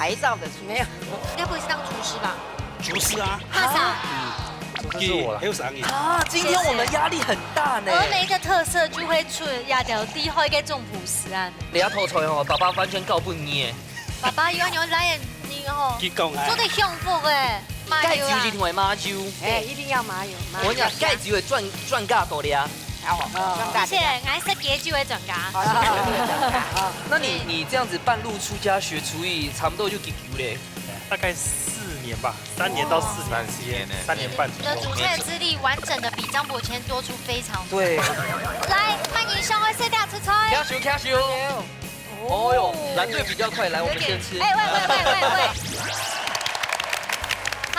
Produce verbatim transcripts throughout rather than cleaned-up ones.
陪葬的厨师。没有。该不会是当厨师吧？厨师啊。怕啥？嗯，厨师是我了。还有啥？啊，今天我们压力很大呢。峨眉的特色就会出呀，就厉害个总厨师啊。你要偷菜哦，爸爸完全搞不你耶。爸爸有有来你哦，佢讲哎。做得幸福哎，麻油啊。盖酒一定会麻油。哎，一定要麻油，麻油。我跟你讲，盖酒的专专家多的啊。好，专家。谢谢，俺是解酒的专家。好，谢谢专家。那你你这样子半路出家学厨艺，差不多就几久嘞？大概四年吧，三年到四年之间，三年半左右。你的煮菜资历完整的比张伯谦多出非常多。对。来，欢迎上位谁家出菜？开始，开始。哦哟，来对比较快，来，我们先吃。哎，喂喂喂喂喂。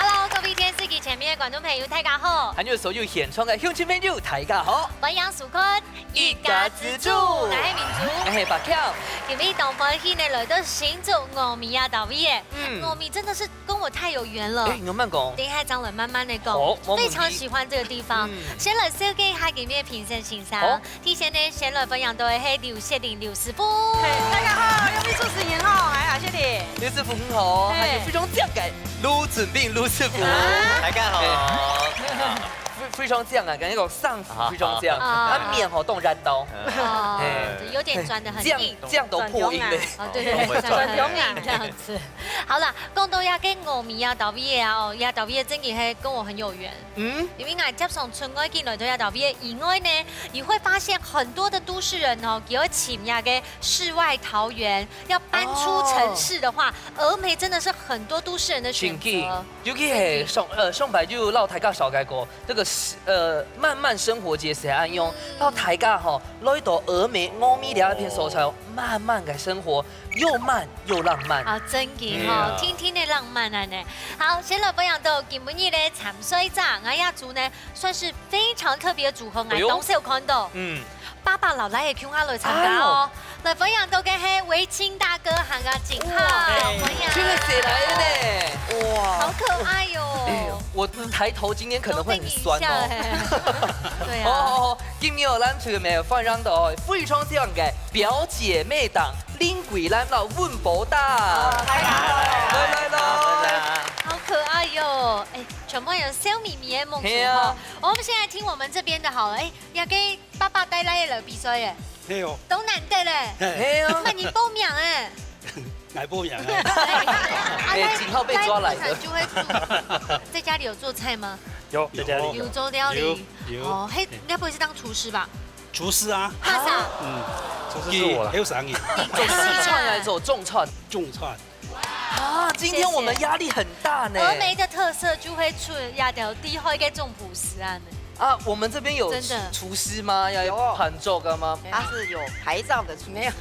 Hello，各位电视机前面的观众朋友，大家好。还有所有现场的乡亲朋友，大家好。欢迎收看一家之煮，我是明珠。我是白强。今日当欢喜呢，来到新竹峨眉啊，到位耶。嗯。峨眉真的是跟我太有缘了。哎，你慢慢讲。等一下，张伦慢慢的讲。好，没问题。非常喜欢这个地方。嗯。先来介绍一下今日的评审先生。好。 提前呢，先来分享到的是刘雪玲刘师傅。嘿，大家好，两位主持人好，哎，谢谢。刘师傅很好哦，嘿。还有非常靚个盧俊斌盧師傅。啊。大家好。非非常靚啊，感觉有上浮非常靚，啊。啊，面吼动然刀。哦，哎。对，有点转得很硬。这样这样都破音嘞。哦，对对对，转得很硬这样子。好啦，讲到这个峨眉啊，到位啊，哦，呀，到位真的是跟我很有缘。 嗯？因为俺接上春爱进来到这个以外呢，你会发现很多的都市人哦，佢愛尋這个世外桃源，要搬出城市的話，峨眉真的是很多都市人的選擇。尤其係上呃上擺就老大家紹介過，這个是呃慢慢生活節係恁樣，老大家吼來到峨眉峨眉這一片所在哦，慢慢个生活，又慢又浪漫。啊，真个吼，天天个浪漫啊呢。 好，先來分享到今晡日个參賽者，𠊎這組呢算是非常特別的組合，哎喲。𠊎當時有看到。嗯。爸爸老來也共下來參加哦。哎喲。來分享到个係維清大哥，還有景浩，哇，歡迎。這个誰來的呢？哇。好可愛喲。哎喲，我抬頭今天可能會很酸哦。都被你一下哎。對啊。哦，今日有咱隊名分享到哦，非常靚个表姐妹檔。 林桂蘭摎溫寶達。來，來，來。好可愛喲！哎，全部有笑眯眯的目珠哦。係啊。我們先來聽我們這邊的好了。哎，也給爸爸帶來了比賽耶。係哦。都難得嘞。係啊。那你報名哎。來報名哎。哎，哎，景浩被抓來的。那就會煮。在家裡有做菜嗎？有，在家裡有。有做料理。有，有。哦，嘿，該不會是當廚師吧？ 廚師啊。怕啥？嗯，廚師是我了。還有啥人？你做四川還是做中餐？中餐。啊，今天我們壓力很大呢。峨眉的特色就會出這个厲害个總廚師啊呢。啊，我們這邊有真的。廚師嗎？要有。盤做个嗎？他是有牌照的廚師。沒有。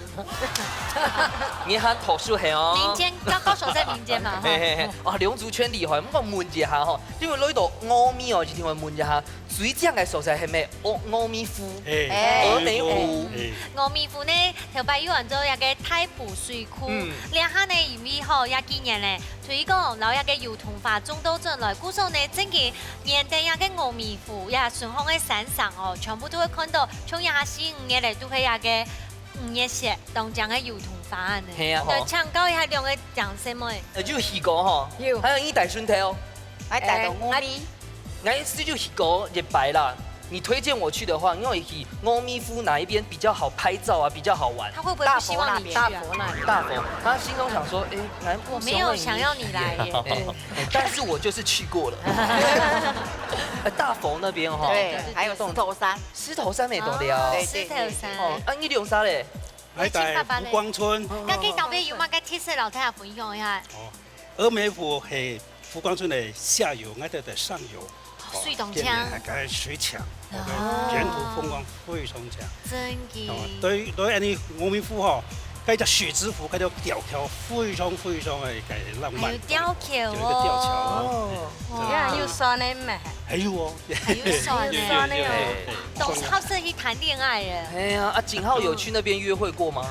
你還投訴很哦。民間，高高手在民間嘛，哈。嘿嘿嘿，啊，龍族圈厲害，毋過問一下吼，因為來到峨眉哦，一定會問一下， 最靚个所在係咩？哦，峨眉湖，哎，峨眉湖。哎。峨眉湖呢，頭擺有安到一个大埔水庫。嗯。這下呢，因為吼，這幾年呢，推廣摎這个油桐花種到轉來，故所呢，正經原底這个峨眉湖，這順風个山上哦，全部都會看到，像這下四五月嘞，都係這个五月雪，當靚个油桐花呢。係啊，吼。來請教一下兩个講師妹。呃，就魚哥吼，有。還有你大順頭。 哎，大到峨眉。哎，這就去過一擺啦。你推薦我去的話，因為去峨眉湖哪一邊比較好拍照啊，比較好玩？他會不會不希望你去啊？大佛那邊。大佛那邊。大佛，他心中想說，哎，南部我沒有想要你來耶。哎，哎，但是我就是去過了。哎，大佛那邊哈。對，對，對，還有獅頭山。獅頭山也懂的哦。哦，對，對，對，獅頭山。哦，啊，你兩儕嘞？來，在福光村。該佢到底有麼个特色，摎大家分享一下？哦， 峨眉湖係福光村个下游，𠊎兜个上游。哦，水當靚。變成該水牆，哦。OK，沿途風光非常靚。真个。哦，對，對，恁呢峨眉湖吼，該隻水之湖，該條吊橋非常非常个，个浪漫。還有吊橋哦。有一個吊橋哦。哦。對。哇。這樣有山个咩？還有哦。還有山呢。有，有，有，有。當時候是去談戀愛耶。哎呀，啊，景浩有去那邊約會過嗎？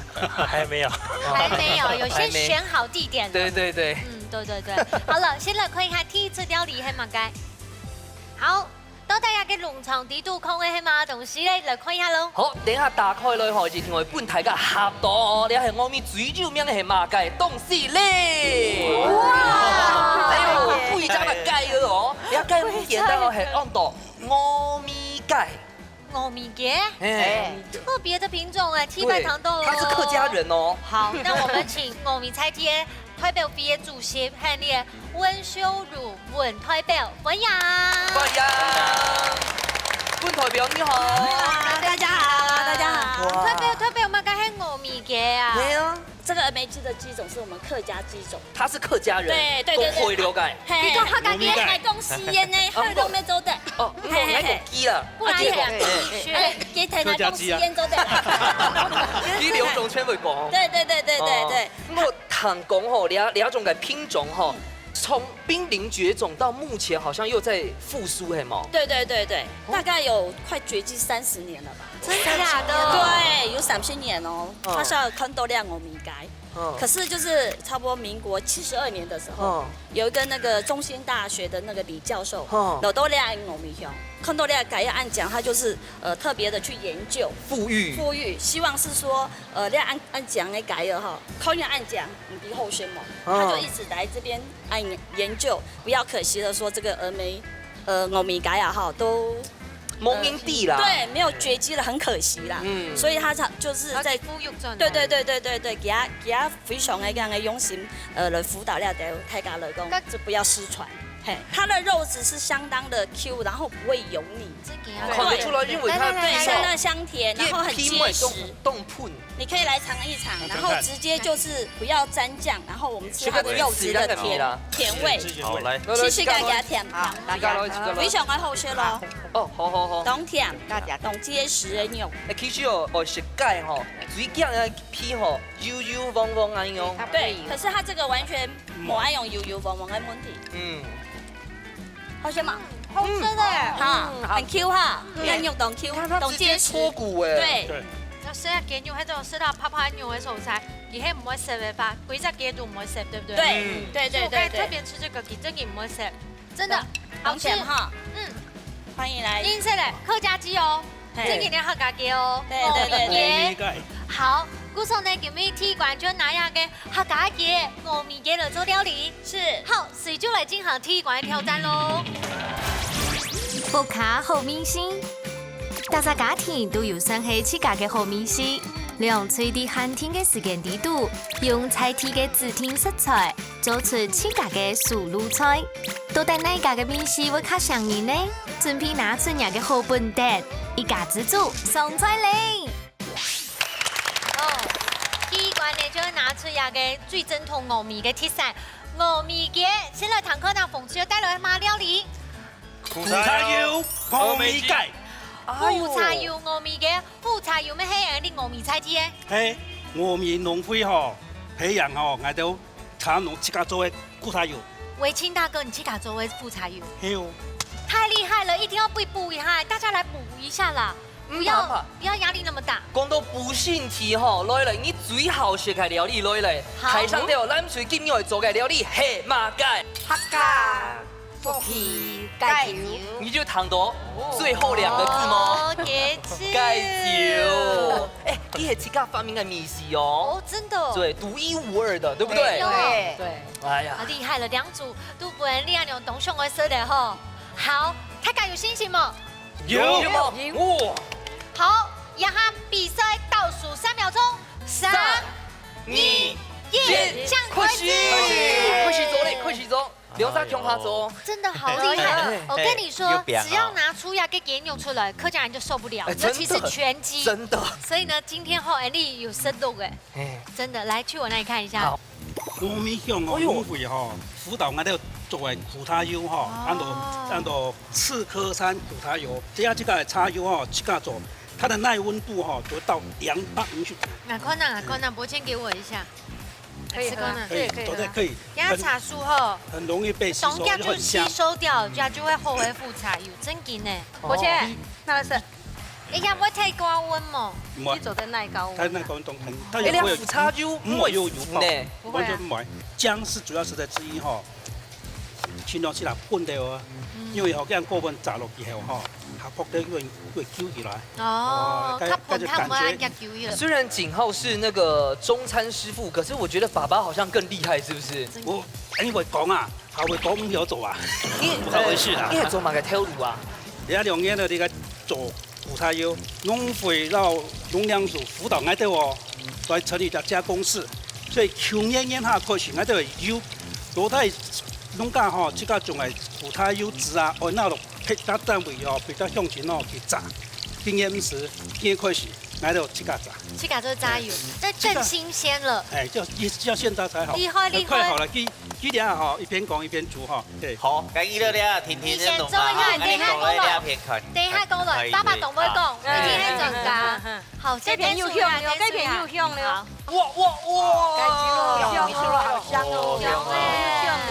還沒有。還沒有，有先選好地點了。對，對，對。嗯，對，對，對。好了，先來看一下第一隻料理係麼个。好，到底這个農場裡肚囥个係麼个東西咧？來看一下囉。好，等一下打開來吼，一定會分大家嚇到哦。這係我們最有名个係麼个東西咧？哇！哎喲，非常个蓋哦，這蓋物件哦，係安到糯米雞。糯米雞？哎，特別的品種哎，第一擺聽到哦。對，他是客家人哦。好，那我們請糯米菜地个代表會个主席，還有你个 溫秀如溫代表，歡迎。歡迎。溫代表你好。大家好，大家好。哇。代表，代表，麼个係糯米雞啊？對啊。這個梅子的雞種是我們客家雞種。他是客家人，對，對，對，對。講客話了解。嘿。你講客家雞，糯米雞。還講四縣呢，哦，客話都沒做得。哦，你講，你講雞啦。不然講雞。哎，雞腿來講四縣做得啦。你流動全會講。對，對，對，對，對，對。哦，毋過 聽講吼，這，這種个品種吼，從瀕臨絕種到目前好像又在復甦，係無？對，對，對，對，哦。大概有快絕跡三十年了吧。真的假的？對，有三十年哦，嗯。大家看到這糯米雞。嗯。可是就是差不多民國七十二年的時候，嗯。有一個那個中興大學的那個李教授，嗯。來到這糯米鄉，看到這雞仔恁靚，他就是，呃，特別的去研究。復育。復育，希望是說， 呃，你恁，恁靚个雞仔吼，可以恁靚，毋知好食無？哦。他就一直來這邊恁研究，不要可惜的說這個峨眉，呃，糯米雞啊，哈，都，無人知啦。呃，對，沒有絕跡了，很可惜啦。嗯。所以他才，就是在，要去復育轉來。對，對，對，對，對，對，佢，佢非常个恁樣个用心，呃，來輔導這兜大家來講，該就不要失傳。嘿，它的肉質是相當的Q，然後不會油膩。真的啊？看得出來，因為它對，對，對，相當香甜，然後很結實。一片都，都噴。 你可以來嚐一嚐，然後直接就是不要沾醬，然後我們吃它的肉質的甜，甜味。好，來。試試看，給它甜吧。好，大家來，大家來。非常个好食咯。哦，好，好，好。當甜，當結實个肉。哎，其實哦，哦，食雞吼，最驚个皮吼，油油黃黃恁樣哦。對，可是它這個完全無愛用油油黃黃个問題。嗯。 好食嗎？好食的。哈，嗯，很Q哈，嗯。那肉當Q，你看它直接脫骨哎。當結實。對。對。要食下雞肉，還有食到泡泡肉的所在，佢係毋會澀个吧？歸隻雞都毋會澀，對不對？對，嗯。對，對，對，對。所以我剛才特別吃這個，佢真的毋會澀。真的，好吃。當甜哈。嗯。歡迎來。你食个客家雞哦，嘿。正經个客家雞哦。對，對，對，對。糯米雞。糯米雞。好，故所呢，今日第一關就拿下个 客家个糯米雞來做料理。是。好，隨就來進行第一關个挑戰咯。屋下好味緒，大家家庭都有算係自家个好味緒。兩隊在限定个時間裡肚，用在地个指定食材，做出自家个手路菜。到底哪家个味緒會較餳人呢？準備拿出若个好本事，一家之煮上菜咧！ 哦，第一關呢，就會拿出這個最正統糯米个特產，糯米雞。先來聽看啊，鳳秋帶來麼料理？苦茶油糯米雞。哎喲。苦茶油糯米雞，苦茶油乜係恁樣糯米在地个？係，糯米農會吼，培養吼，𠊎兜 茶農自家做个苦茶油。偉清大哥，你自家做个苦茶油？係哦。太厲害了，一定要被補一下，大家來補一下啦！不要，嗯，好吧。不要壓力那麼大。講到補身體吼，來了，你最好食个料理來了。好。台上都有藍水金牛做个料理，係麼个？客家福氣雞酒。你就聽到最後兩個字嗎？哦，雞酒。雞酒。哎，這係自家發明个味緒哦。哦，真的哦。對，獨一無二的，對不對？對哦。對。 哎呀。啊，厲害了，兩組都分你恁樣當想愛食个吼。好，大家有信心無？有。有。哇。好，這下比賽倒數三秒鐘，三、三、二、一，二、一，開始。開始，開始做咧，開始做，兩儕共下做。真的好厲害！哎，我跟你說，哎，有變哦。只要拿出這個雞肉出來，客家人就受不了，哎，尤其是全雞。真的，真的。所以呢，今天吼，Andy有深度哎。 哎。真的，來，去我那裡看一下。好。糯米香哦，哎喲。農會吼，輔導𠊎兜做个苦茶油吼，哦。安到，安到刺科山苦茶油，這樣這個茶油吼，自家做，它的耐溫度吼，就到兩百五十度。啊，看啊，看啊，伯謙給我一下。可以喝啊，吃看啊。可以，這也可以喝啊。絕對可以。給它茶樹吼，很，很容易被吸收，當下就吸收掉，就很香。嗯。這樣就會好个苦茶油，真緊呢。哦。伯謙，拿來食。 哎呀，會太高溫無？毋會。你做得耐高溫啊。它耐高溫當然，它也不會，哎，苦茶油毋會有油泡。毋會有油泡。不會啊。完全毋會。薑是主要食材之一吼。盡量盡量烰兜哦，因為吼，恁樣過分炸落去後吼，下泡兜又會，又會勼起來。哦，哦，較烰較毋會恁樣勼起來。雖然景浩是那個中餐師傅，可是我覺得爸爸好像更厲害，是不是？我，因為講啊，還會講毋曉做啊，你不好意思啦。你係做麼个頭路啊？你看兩年了，你看做苦茶油，農會摎農糧署輔導𠊎兜哦，來成立一家加工室。所以舊年年下開始，𠊎兜有老弟農家吼，自家種个苦茶油籽啊，愛拿到別个單位哦，別个鄉鎮哦去榨。今年毋使，今年開始，𠊎兜自家榨。自家做榨油，這更新鮮了。哎，要，要現榨才好，厲害，厲害。快好了，佢，佢等下吼，一邊講一邊煮哈。對。好，該佢兜咧，天天你先做一下，你等一下講了。等一下講了，可以，爸爸懂不會講？可以。你今天專家。好，該片有香哦，該片有香哦。好。哇，哇，哇！該油哦，油哦，好香哦，有香哦。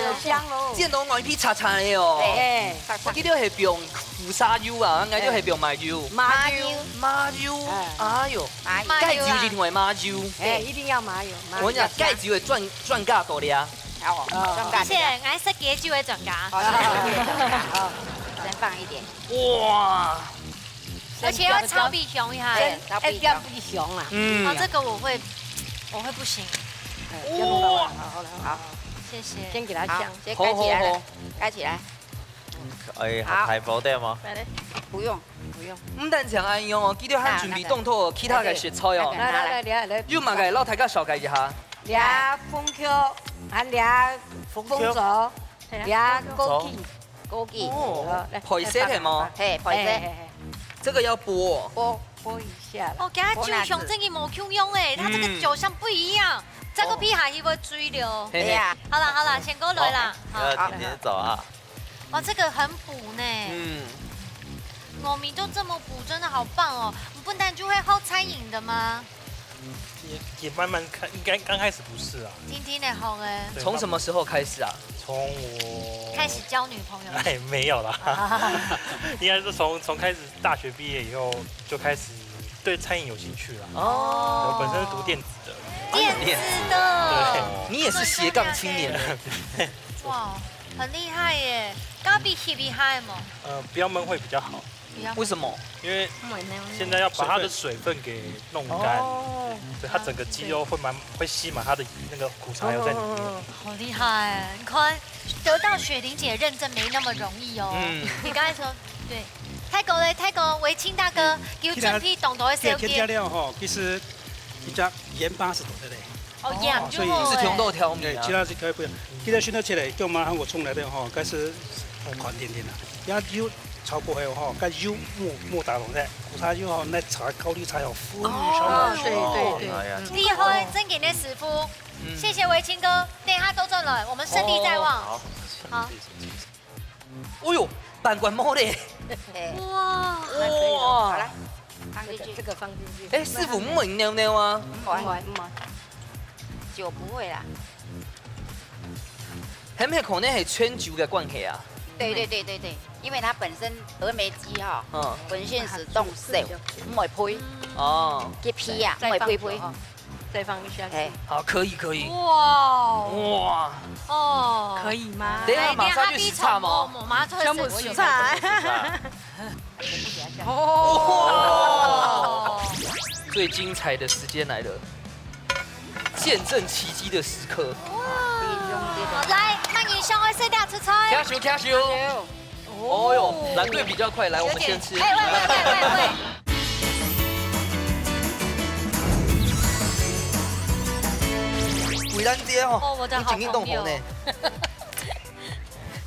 有香哦。見到外皮柴柴个哦。哎，我記得係放苦茶油啊，應該就係放麻油。麻油。麻油，哎。哎喲，麻油啊。該油一定愛麻油。哎，一定要麻油，麻油。我跟你講，該油會轉，轉價多的啊。好哦，哦。謝謝，𠊎設計就會轉價。好，謝謝，謝謝。好，先放一點。哇！ 而且要炒米香一下。對，炒米香。哎，要米香啦。嗯。哦，這個我會，我會不行。哎，要弄到好，好了，好，好。謝謝。先給它香。好，先蓋起來了，好，好。蓋起來。哎，好。還放點嗎？不用，不用。毋單淨恁樣哦，記得還準備當多其他个食材哦。來，來，來，來，來。有麼个，摎大家紹介一下。這紅曲，還有紅棗，這枸杞。 枸杞。哦，來，配色係無？嘿，配色。嘿，嘿，嘿。這個要剝哦。剝，剝一下啦。哦，今日酒香真的無共樣欸，它這個酒香不一樣，再過鼻下去會醉了。嘿嘿。對呀。好啦，好啦，先過來啦。好，好。要天天走啊。哇，這個很補呢。嗯。糯米都這麼補，真的好棒哦。你本來就會好餐飲的嗎？ 也，也慢慢看，應該剛開始不是啊。聽聽咧學欸。對，從什麼時候開始啊？從我開始交女朋友。哎，沒有啦。應該是從，從開始大學畢業以後就開始對餐飲有興趣了。哦。我本身是讀電子的。電子的。對。你也是斜槓青年欸。哇，很厲害耶！咖啡係厲害無？呃，不要燜會比較好。 為什麼？因為現在要把它的水分給弄乾，哦。所以它整個雞肉會滿，會吸滿它的那個苦茶油在裡面。好厲害！你看，得到雪玲姐認證沒那麼容易哦。嗯。你剛才說，對，泰國嘞，泰國維清大哥，有準備當多个小姐。天天料吼，其實一隻鹽巴係多个咧。 哦，鹽就好欸。所以係調味料。對，其他係可以不用。其他選擇出來，叫麻煩我沖來个吼，該係好看點點啦。也有炒過後吼，該油莫，莫打攏咧，苦茶油吼，那炒高麗菜吼，非常好吃。哦，對，對，對。哎呀，嗯。厲害，正經个師傅。嗯。謝謝維清哥，等一下倒轉來，我們勝利在望。哦，好。好。謝謝，謝謝。 哎喲，半罐毛咧。哎。哇。哇。好，來，放進去。這個，這個放進去。哎，師傅，毋會黏黏啊？毋會，毋會。酒不會啦。係毋係可能係全酒个關係啊？對，對，對，對，對，因為它本身峨眉雞哈，嗯。本身係當少，毋會配。哦。雞皮啊，毋會配配。再放酒哦。 再放一下去。哎。好，可以，可以。哇。哇。哦。可以嗎？等一下馬上去食茶嗎？來，等一下比賽，我，我馬上去食。全部食茶。哦。最精彩的時間來了，見證奇蹟的時刻。哇。來，那你想要先拿出菜。請收，請收。 哦喲，藍隊比較快，來，我們先吃。哎，喂，喂，喂，喂，喂。為咱姐吼，哦，我的好朋友。你緊緊動火呢。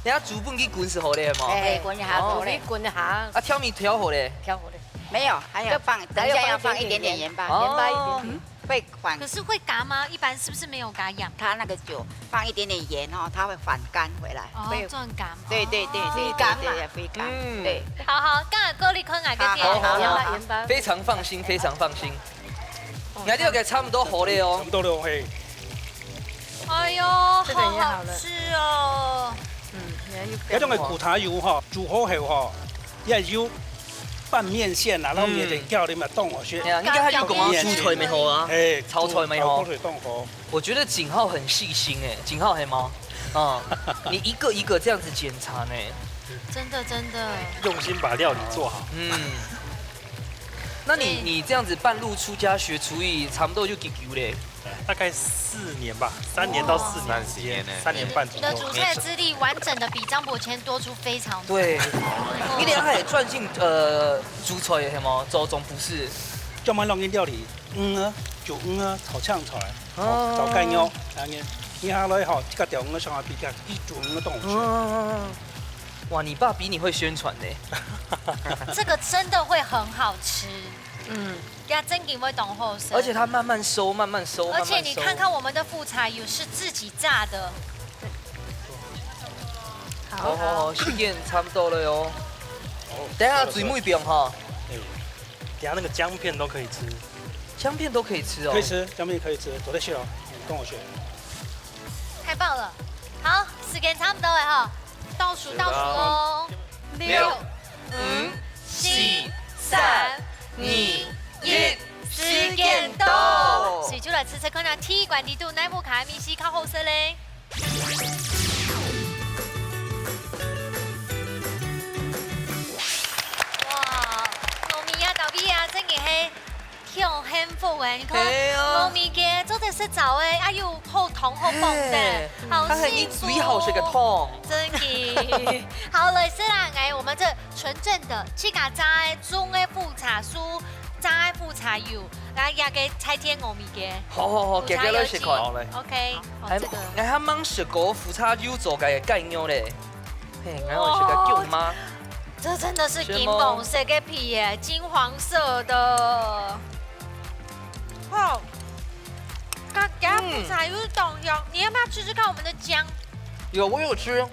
人家煮飯佢滾係好咧嘛。哎，滾一下，哦。好咧。滾一下。啊，調味調好咧。調好咧。沒有，還有放，還有等一下要放一點點鹽巴。放一點點鹽。哦。鹽巴一點點。嗯。 會反。可是會乾嗎？一般是不是沒有乾鹽？它那個酒放一點點鹽哦，它會反乾回來。哦，會轉乾。對，對，對，對，回甘嘛。對，對，回甘，嗯。對。好，好，剛才過濾空來个店。好，好，好，好。鹽巴，鹽巴。非常放心，非常放心。哦。你看這個差不多好了哦。差不多了，嘿。哎喲，這個也好了。好好吃哦。嗯，你看又變黃。這種个苦茶油哈，煮好後哈， 也有拌麵線啊，然後面條你嘛當好食。哎呀，你看佢講啊，蔬菜乜好啊，哎，炒菜乜好。炒水當好。我覺得景浩很細心哎，景浩係無？啊，你一个一个这样子检查呢？真的真的，用心把料理做好。嗯，那你对你这样子半路出家学厨艺，差不多就几久嘞？大概四年吧，三年到四年之间，三四年呢三年半左右。你的煮菜资历完整的比张伯谦多出非常多。对，你等一下还专心呃煮菜的吗？做总不是？专门弄个料理，嗯啊，就嗯啊，炒炝炒来，哦炒炒盖肉，安尼，你下来吼，这个调嗯个上来比较，一煮嗯个东西。嗯，哇，你爸比你会宣传呢。这个真的会很好吃，嗯，呀，真的会懂后生。而且他慢慢收，慢慢收，而且你慢慢收看看我们的副菜油是自己榨的，好好好，时间差不多了哟。等一下最尾一遍哈，哎，等下那个姜片都可以吃。姜片都可以吃哦。可以吃，姜片可以吃，多得去哦，跟我学。太棒了！好，时间差不多了哈，倒数倒数哦，六、五、四、三、二、一，时间到。所以就来吃吃看啊，第一关里肚哪一家个米线较好食嘞？哇，糯米啊，豆皮啊，真个系 挺幸福个，你看，係啊糯米个做得食早个，啊又好糖好棒个嘿，好他还你幸福。最好食个糖。真个。好，来，是啦，哎，我们这纯正的自家榨个种个苦茶素，榨个苦茶油，然后也给菜天糯米个。好好好，给给来食看。好嘞。 OK，好，还这个还还蛮适合苦茶油做个盖肉嘞。嘿，然后食个姜妈。这真的是金黄色个皮耶，金黄色的。哇，刚刚苦茶油是懂用，你要不要吃吃看我们的姜？有，我有吃。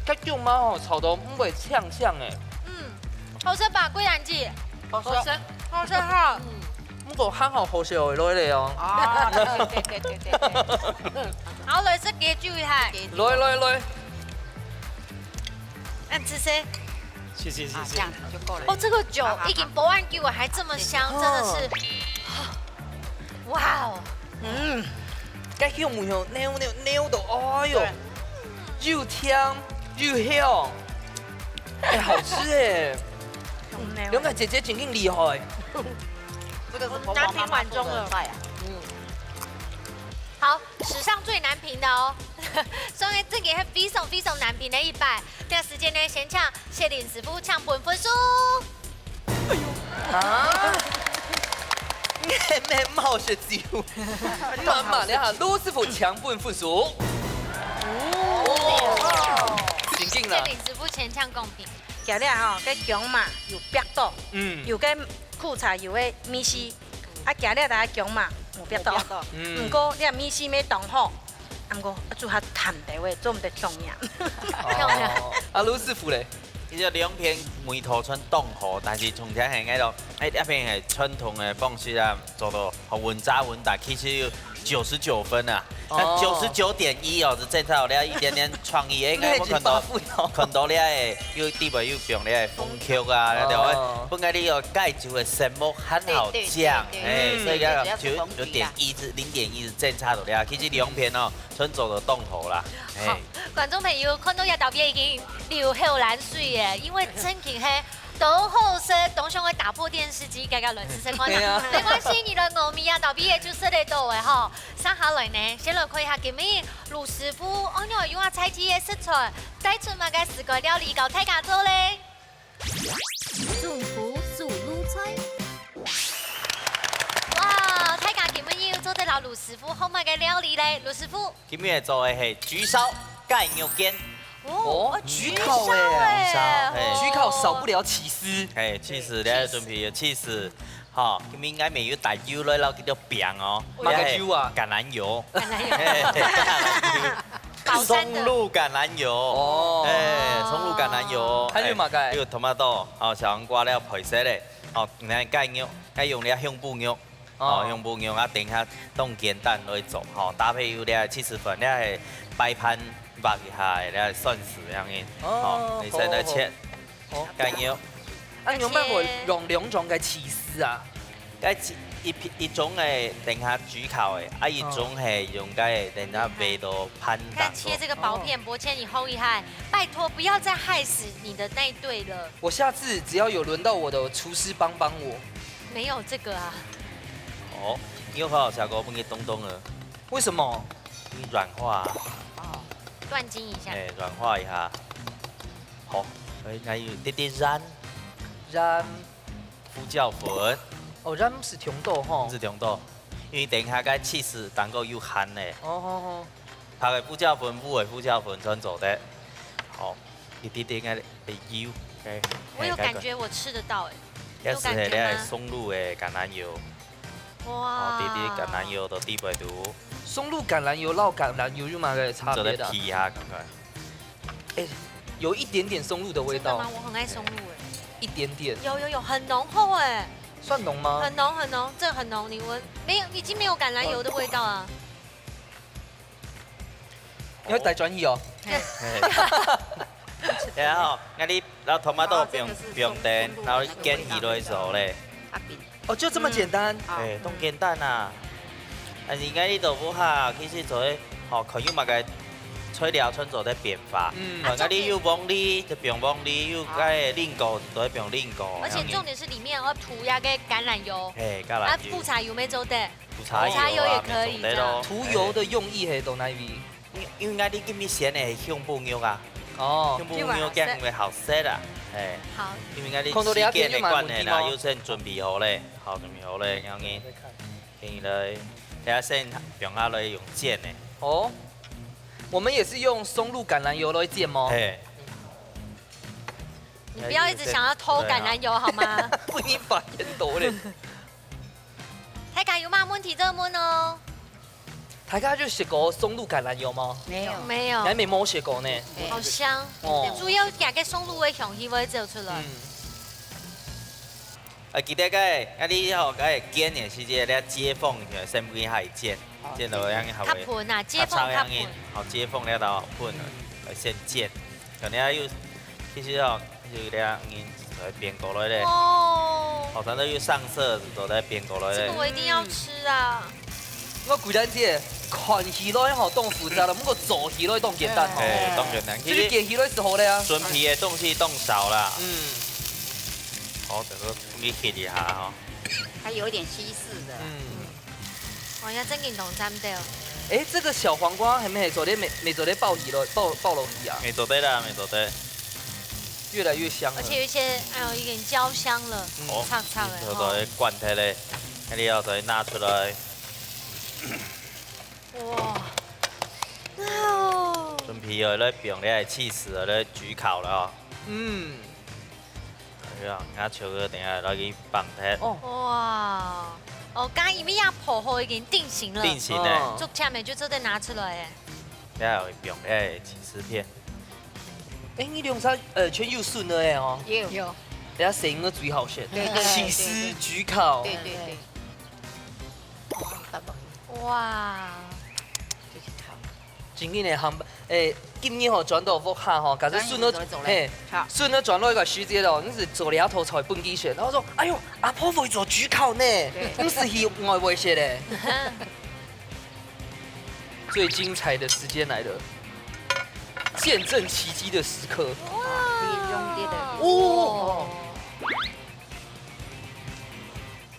这姜妈哦，炒到唔会呛呛哎。嗯，好吃吧，桂兰姐？好吃。好吃哈。不过还好好食哦，来了哦。啊，对对对对对对。好，来，这个注意哈。来来来，嗯，吃些。谢谢谢谢这样。就够了。哦，这个酒已经不按给我还这么香，真的是，哇哦，嗯，该姜母油牛牛牛到，哎哟，又甜又香，哎，好吃哎。没刘凯姐姐真正厉害。这个是我们家庭碗中了。在啊。好，史上最难评的哦，所以这个非常非常难评的一拜。这时间呢，先请谢林师傅抢本分数。啊？你很没冒失酒，慢慢的哈，罗师傅抢本分数。哦，请进了。谢林师傅前抢公平。今日吼，个姜嘛有煏到，嗯，有个苦茶油个米线，啊，今日大家姜嘛有煏到，嗯毋过你个米线要当好，啊，毋过煮下淡点个，做毋得重样。漂亮哦。啊，罗师傅嘞？其实两片味道全当好，但是重点系个咯，哎，一片系传统个方式啊，做到好稳扎稳打，其实有九十九分啊。哦九十九点一哦，是正常了一点点创意，哎，我看到你很发奋哦看到了哎，有地方有放了哎，风球啊，对吧哦？本来你有盖住个什么很好对对酱，对哎，对所以要对就有点一至零点一是正常的了，其实两片哦，全做到当好啦，好哎。，观众朋友，看到这道片已经流口水耶，因为真正系都好食，当想要打破电视机，刚刚乱吃吃看对啊没关系，你的糯米啊，豆皮也就食得到的吼。接下来呢，先来看一下今日罗师傅，哦，你用啊菜鸡的食材，带出么个四个料理教大家做嘞？中途速卤菜。哇，大家今日又做得了罗师傅好么个料理嘞？罗师傅，今日做的系焗烧盖肉卷，哦，焗烤哎，焗烧，嘿焗烤少不了起司。嘿，起司，你要准备个起司，吼，今日应该没有带油来了，叫做饼哦，哪个油啊橄榄油，橄榄油嘿橄榄油，宝山的松露橄榄油，哦哎，松露橄榄油，还有嘛个哎有 tomato，哦，小黄瓜了，配色嘞，哦，你看盖肉，盖用了香菇肉。哦，香菇肉啊，等一下用煎蛋来做，吼，搭配有了起司粉，了系白盘煏一下，了蒜丝样个，哦吼，你先来切好好好，盖肉，啊，你有办法用两种个起司啊？该起，一片，一種个等下焗烤个，啊，一種係用該等下煨到飯當中。你看切這個薄片，哦。伯謙，你好厲害！拜託，不要再害死你的那一隊了。我下次只要有輪到我的廚師幫幫我。沒有這個啊。哦，你有好好笑過，分佢凍凍了。為什麼？你軟化啊。哦，斷筋一下。哎，軟化一下。好，所以該有滴滴鹽。鹽。 胡椒粉。哦，鹽毋使忒多吼。毋使忒多，因為等下該cheese蛋糕有鹹呢。哦，好，好。白个胡椒粉、烏个胡椒粉全做得。好，一滴滴个油。OK，我有感覺我吃得到欸，有感覺嗎？這係你个松露个橄欖油。哇。哦，滴滴橄欖油到底背肚。松露橄欖油摎橄欖油有麼个差別啊？做得皮下看看。 哎，有一點點松露的味道。真的嗎？我很愛松露欸。一點點。有，有，有，很濃厚欸。算濃嗎？很濃，很濃，這很濃，你聞，沒有，已經沒有橄欖油的味道啊。你要帶轉去哦。嘿。嘿。然後，該你，然後tomato放，放等，然後你捲起來个時候咧， 哦，就這麼簡單。嗯。哎，當簡單啊。但是應該你都無下，其實做得，吼，看有麼个材料全做得變化。嗯。看，該你有黃梨就放黃梨，有該个蘋果就做得放蘋果。而且重點是裡面要塗那個橄欖油，哎，橄欖油。啊，覆茶油乜做得，覆茶油啊，覆茶油也可以這樣。乜做得咯。塗油的用意係到哪位？ 因，因為𠊎這今日選个係香檳肉啊。哦。香�檳肉這樣會好食啊。哎。好。因為𠊎這時間个關係啦，看到這片就蠻有問題嗎？有先準備好咧，好，準備好咧，然後呢，給你來，等下先放下來用煎个。哦。我們也是用松露橄欖油來煎嗎？嘿。你不要一直想要偷橄欖油好嗎？對啊。不，你發言多咧。大家有麼問題就問哦。 大家有食過松露橄欖油嗎？沒有。沒有。𠊎乜無食過呢。對。好香。哦。主要這個松露个香氣會走出來。嗯。啊，記得該，啊，你吼，該煎个時節，你要接縫，先分佢煎，哦，煎到樣好。較噴啊，接縫較噴。好，接縫了到噴，先煎。可能要有，其實哦， 就這樣，嗯，再變過來咧。哦。好，它都有上色，都在變過來咧。這個我一定要吃啊。𠊎歸單姐看起來吼當複雜了，不過做起來當簡單吼。哎，當簡單。其實就係捲起來就好了啊。準備个東西當少啦。嗯。好，等下分佢翕一下吼。還有一點稀釋的啦。嗯。 哦，也真經當讚哦。誒，這個小黃瓜係毋係做得，乜，乜做得爆起來，爆，爆落去啊？乜做得啦，乜做得。越來越香了。而且有一些，哎呦，有點焦香了，嗯。哦，脆脆的，好，好，吼。好，灌忒咧，該你要再拿出來。哇，哇哦。準備要來放你个cheese，來焗烤了哦。嗯。 哎呀，𠊎就等下來去放忒。哦。哇，哦，剛剛因為也鋪好已經定型了。定型了。哦。竹籤个就做得拿出來誒。這下會放个起司片。誒，你兩儕，呃，全有筍个誒哦。有。有。等下食个最好食。對，對，對，起司焗烤。對，對，對。哇。就是烤。 真緊个，含，誒，今日吼轉到屋下吼，假使筍仔，嘿，筍仔轉落一個時節咯，你係做這道菜分佢食，然後說，哎喲，阿婆會做焗烤呢，毋使去外背食咧。最精彩的時間來了，見證奇蹟的時刻。哇！哦。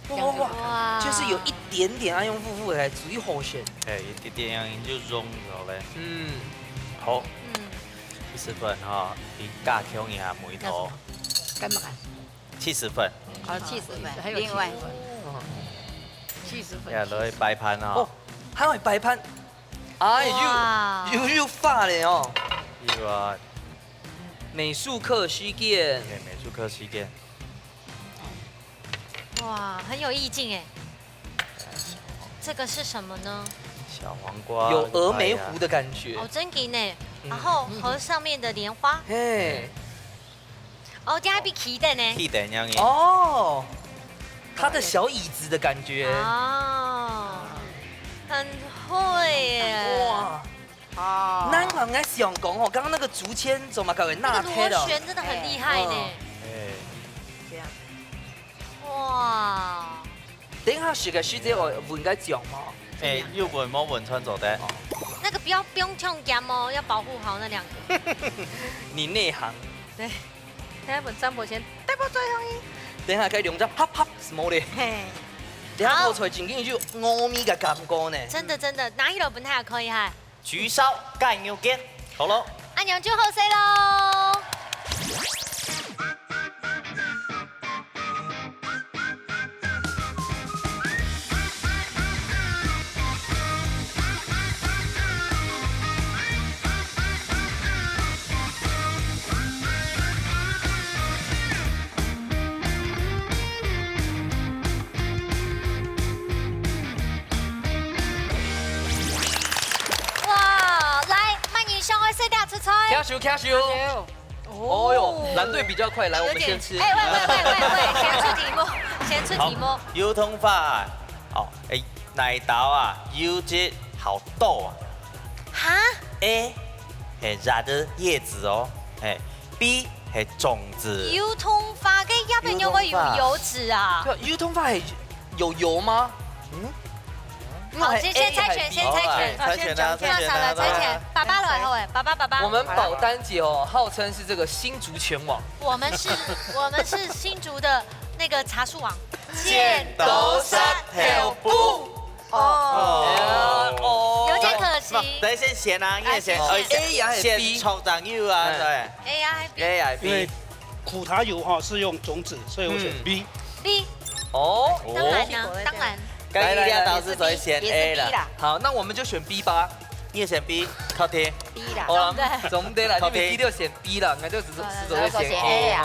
哇，哇，哇，就是有一點點愛用霧霧來煮一口先。哎，一點點樣就融了嘞。嗯。好。嗯。七十分哈，你加強一下梅頭。幹嘛？七十分。好，七十分。還有另外七十分。七十分。呀，來擺盤哦。哦，還會擺盤。哎，哇。又，又，又發了哦。有啊。美術課時間。對，美術課時間。 哇，很有意境哎。這個是什麼呢？小黃瓜，有峨眉湖的感覺。哦，真的呢。嗯。然後和上面的蓮花。嘿。哦，這還比起的呢。起的樣子。哦，它的小椅子的感覺。哦，很會耶。哇。 哦。難怪𠊎想講吼，剛剛那個竹籤怎麼搞會拿忒了？那個螺旋真的很厲害呢。嗯。哎。這樣。哇。等一下食个時節，𠊎搵个醬嘛。哎，又搵無搵穿做得。那個不要，不用忒鹹哦，要保護好那兩個。你內行。對，等下搵張伯先，帶我最後一。等一下該兩隻啪啪什麼咧？嘿，等一下好。泡出來正經就糯米个感覺呢。真的真的，拿起來分大家看一下。 焗燒蓋牛筋，好咯。恁樣就好勢咯。哇，來，慢慢上个色調出菜。請收，請收。哦喲，藍隊比較快，來，我們先吃。有點，哎，喂喂喂喂喂，先出題目，先出題目。好，油桐花啊，哦，哎，哪一道啊，油脂好多啊？哈？A，係葉子哦，係B係種子。油桐花个葉片有會有油脂啊？對啊，油桐花係有油嗎？嗯，好，先先猜拳，先猜拳。好啊，猜拳啊，猜拳啊，猜拳。爸爸來好哎，爸爸爸爸。我們寶丹姐哦，號稱是這個新竹拳王。我們是，我們是新竹的那個茶樹王。剪刀石頭布。哦，有點可惜。來先選啊，你也選，哎，A呀，還是B？選長長有啊，對。A呀，還是B？A呀，B。因為苦茶油哈是用種子，所以我選B。B。哦，當然呢，當然。剛剛那導師所以選A了。好，那我們就選B吧。你也選B，確定？B啦。好啦，總得啦，你們第六選B啦，那就只是，只是選A啊。